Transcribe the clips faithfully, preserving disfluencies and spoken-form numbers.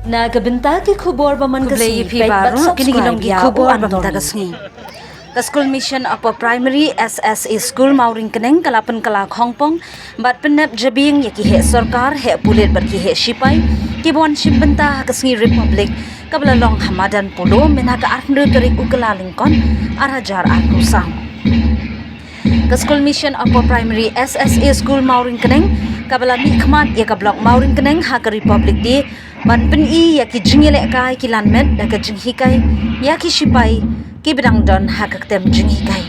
Na ka bynta ki khubor ba man ka sngi, peit bad subscribe ïa u Andormi. Ka School Mission Upper Primary S S A School Mawryngkneng ka la pynkylla khongpong bad pynnep jabieng ïa ki heh sorkar, heh pulit bad ki heh shipai kiba wan shim bynta ha ka sngi Republic kaba la long ha Madan Polo mynha ka arphew tarik u Kyllalyngkot ar hajar arphew saw. Ka School Mission Upper Primary S S A School Mawryngkneng kaba la mihkhmat ïa ka Block Mawryngkneng ha ka Republic Day ban pyni ïa ki jingïalehkai ki lanmet da ka jinghikai ïa ki shipai kiba dang don ha ka ktem jinghikai.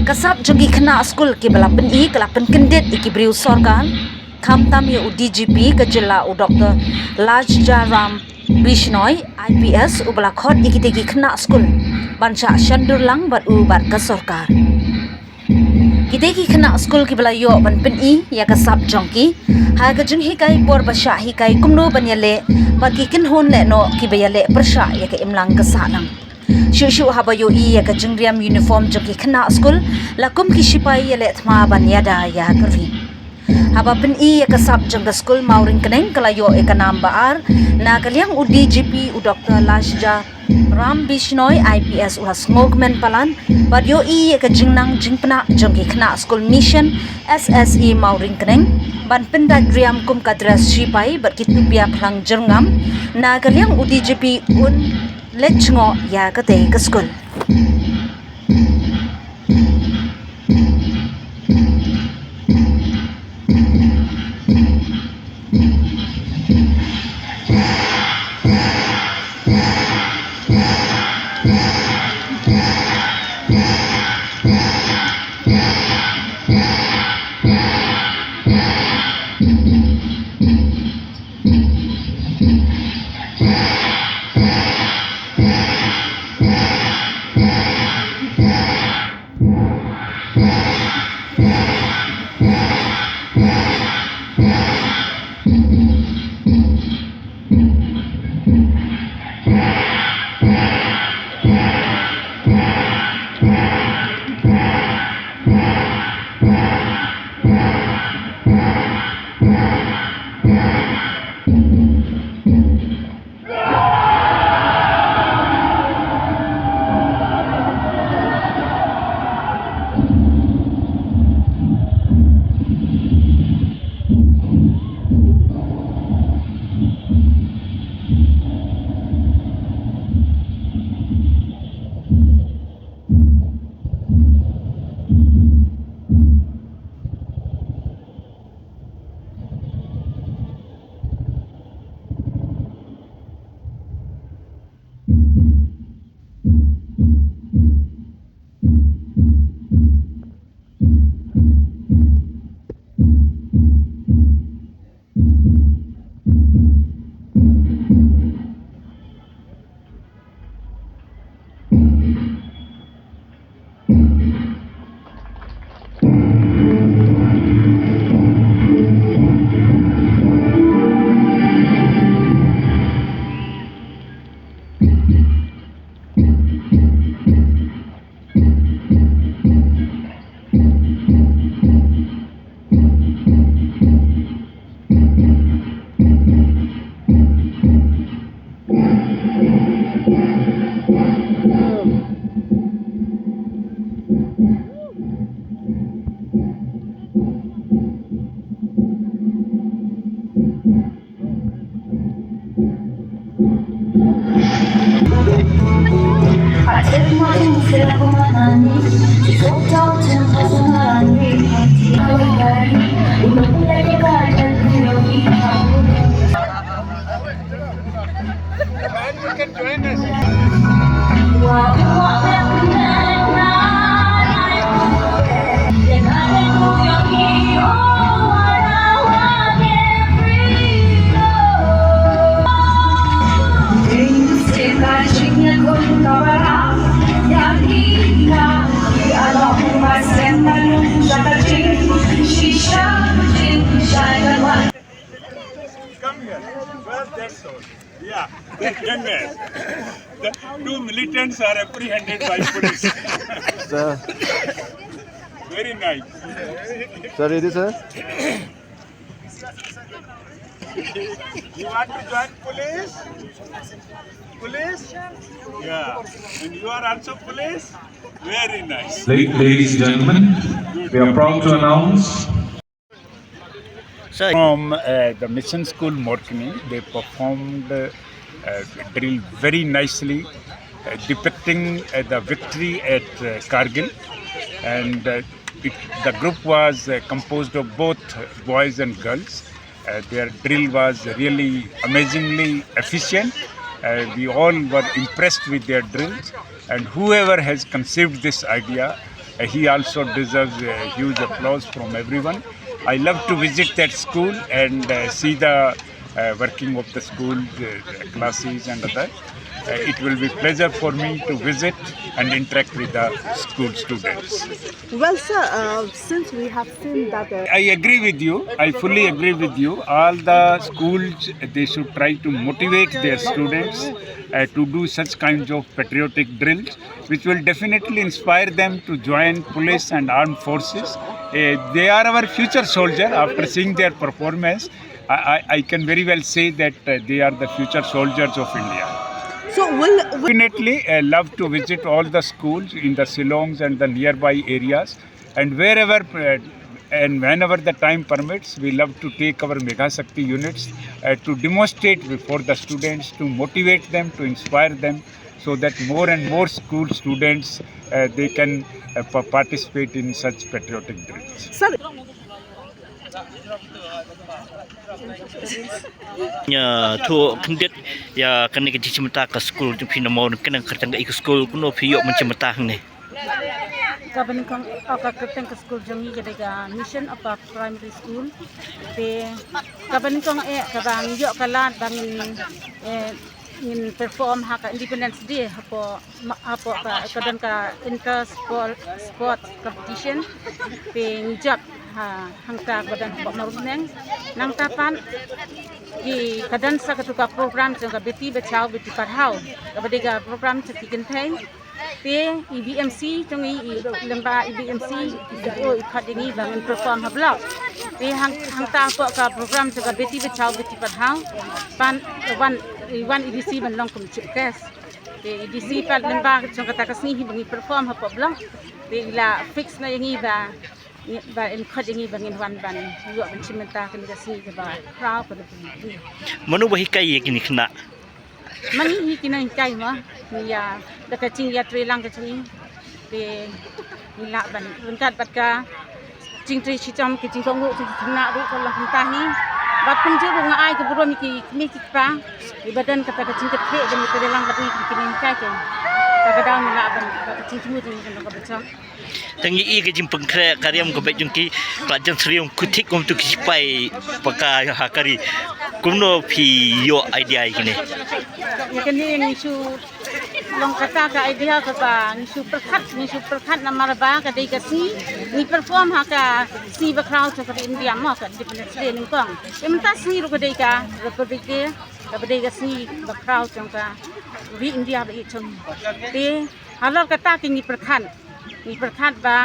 Ka sap jong ki khynnah skul kiba la pyni ka la pynkyndit ïa ki briew sorkar, khamtam ïa u D G P ka jylla u Doctor Lashjaram Bishnoi I P S uba la khot ïa kitei ki khynnah skul ban shah shon dur lang bad u bad ka sorkar. Kitei ki khynnah skul kiba la ïoh ban pyni ïa ka sap jong ki ha ka jinghikai por ba shah hikai kumno ban ïaleh bad ki kynhun lehnoh kiba ïaleh pyrshah ïa ka imlang ka sahlang. Shuh shuh haba ïohi ïa ka jingriam uniform jong ki khynnah skul, la kum ki shipai ïaleh thma ban ïada ïa ka ri. Haba pyni ïa ka sap jong ka skul Mawryngkneng ka la ïoh ïa ka nam ba ar na ka liang u D G P u Doctor Lashjaram Bishnoi I P S u la sngewkmen palat bad ïohi ïa ka jingnang jingpynah jong ki khynnah skul Mission S S A Mawryngkneng ban pyndait riam kum ka dress shipai bad ki tupia phlang jyrngam. Na ka liang u D G P un leit jngoh ïa katei ka skul. Come here. Well, that's all. Yeah, that young man. The two militants are apprehended by police. Sir. Very nice. Sir, ready, sir? You want to join police? Police? Yeah. And you are also police? Very nice. La- Ladies and gentlemen, we are proud to announce From uh, the Mission School Morkni, they performed uh, a drill very nicely, uh, depicting uh, the victory at uh, Kargil. And uh, it, the group was uh, composed of both boys and girls. Uh, their drill was really amazingly efficient. Uh, we all were impressed with their drills, and whoever has conceived this idea, uh, he also deserves a huge applause from everyone. I love to visit that school and uh, see the uh, working of the school uh, classes and other. Uh, it will be pleasure for me to visit and interact with the school students. Well, sir, uh, since we have seen that, uh, I agree with you. I fully agree with you. All the schools, they should try to motivate their students uh, to do such kinds of patriotic drills, which will definitely inspire them to join police and armed forces. Uh, they are our future soldier. After seeing their performance, I, I, I can very well say that uh, they are the future soldiers of India. So will, will Definitely uh, love to visit all the schools in the Shillongs and the nearby areas, and wherever uh, and whenever the time permits, we love to take our Megha Shakti units uh, to demonstrate before the students, to motivate them, to inspire them, so that more and more school students uh, they can uh, pa- participate in such patriotic drills. Sir, Ïa, to khyndiat ïa kane ka jingshim bynta ka skul jong phi, namar kane ka kyrteng ka skul, kumno phi ïoh ban shim bynta hangne? Kaba nyngkong, oh, ka kyrteng ka skul jong ngi ka dei ka Mission Upper Primary School. Te kaba nyngkong eh kaba ngi ïoh ka lad ba ngin, eh, ngin perform ha ka Independence Day hapoh ma- hapoh ka, ka don ka inter sport, sport competition. Te ngi jop ha hangta ba don hapoh Mawryngkneng. Nangta pat ki ka don sa katu ka program jong ka Beti Bachao Beti Padhao, kaba dei ka program jong ki kynthei. Te i B M C jong ngi, i lyngba i B M C, i C E O i khot ïa ngi ba ngin perform ha block. Te hang hangta hapoh ka program jong ka Beti Bachao Beti Padhao, pan wan, i wan i D C ban long kum chief guest. Te i D C pat lyngba jong kata ka sngi hi ba ngi perform hapoh block. Te i la fix na ïa ngi ba, ba in khot ïa ngi ba ngin wan ban ïoh ban shim bynta kane ka sngi kaba khraw kaba. Mano ba hikai ïa kine ki khynnah? Ma ngi hi ki nonghikai mo, ngi ïa da ka jingïatreilang ka jong ngi. Te ngi lah ban ryngkat bad ka jingtrei shitom, ka jingkohnguh jong ki khynnah ruh ka long kumta hi. Bad kumjuh ruh nga ai ka burom ïa ki kmie ki kpa kiba don kata ka jingkitkhlieh ban ïatreilang bad ngi ki nonghikai, te kata ka daw ngi lah ban, bad ka jingthmu jong ngi ka long kaba jop. Tang ïa ka jingpynkhreh ka riam ka beit jong ki, ka la jan syriem kut thik kum tu ki sipai paka ha ka ri. Kumno phi ïoh idea ïa kine? Ïa kane ngi shu long kata ka idea kaba ngi shu pyrkhat, ngi shu pyrkhat namar ba ka dei ka sngi ngi perform ha ka sngi ba khraw jong ka ri India mo, ka Independence Day nyngkong. Te mynta sngi ruh ka dei ka Republic Day, kaba dei ka sngi ba khraw jong ka ri India ba ïeit jong ngi. Te halor kata te ngi pyrkhat, ngi pyrkhat ba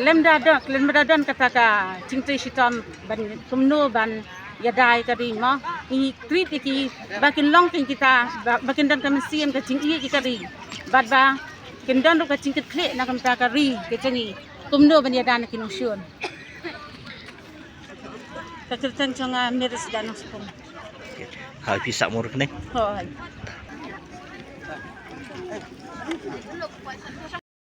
lymda don, lymda don kata ka jingtrei shitom ban kumno ban ïada ïa ka ri mo. Ngi treat ïa ki ba kin long kin kita ba, ba kin don ka mynsiem ka jingïeit ïa ka ri. Bad ba kin don ruh ka jingkitkhlieh na ka bynta ka ri ka jong ngi kumno ban ïada na ki nongshun. Ka kyrteng jong nga Mary Sdang Spung. Ha phi sah Mawryngkneng? Hooid.